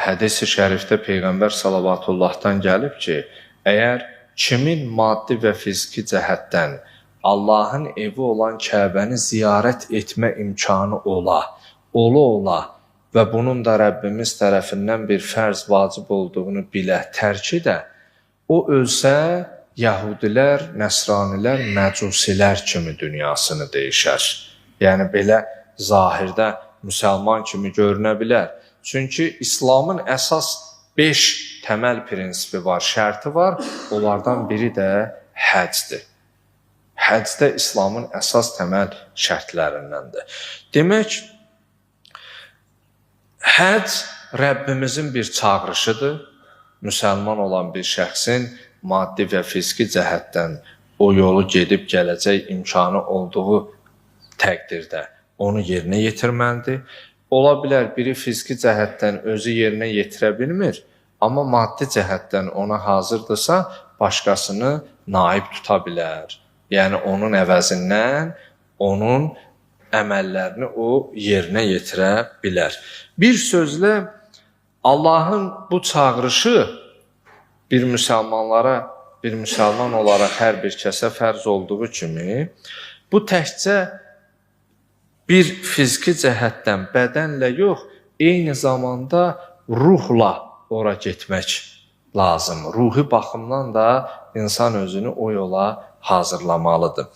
Hədis-i şərifdə Peyğəmbər salavatullahdan gəlib ki, əgər kimin maddi və fiziki cəhətdən Allahın evi olan Kəbəni ziyarət etmə imkanı ola, ola-ola və bunun da Rəbbimiz tərəfindən bir fərz vacib olduğunu bilə, tərk edə, o ölsə, yəhudilər, nəsranilər, məcusilər kimi dünyasını dəyişər. Yəni belə zahirdə müsəlman kimi görünə bilər. Çünki İslamın əsas 5 təməl prinsipi var, şərti var. Onlardan biri də həcdir. Həcc də İslamın əsas təməl şərtlərindəndir. Demək, həcc Rəbbimizin bir çağırışıdır. Müsəlman olan bir şəxsin maddi və fiziki cəhətdən o yolu gedib gələcək imkanı olduğu təqdirdə onu yerinə yetirməlidir. Ola bilər biri fiziki cəhətdən özü yerinə yetirə bilmir, amma maddi cəhətdən ona hazırdırsa, başqasını naib tuta bilər. Yəni onun əvəzindən onun əməllərini o yerinə yetirə bilər. Bir sözlə Allahın bu çağırışı bir müsəlmanlara, bir müsəlman olaraq hər bir kəsə fərz olduğu kimi, bu təkcə bir fiziki cəhətdən bədənlə yox, eyni zamanda ruhla ora getmək lazım. Ruhi baxımdan da insan özünü o yola hazırlamalıdır.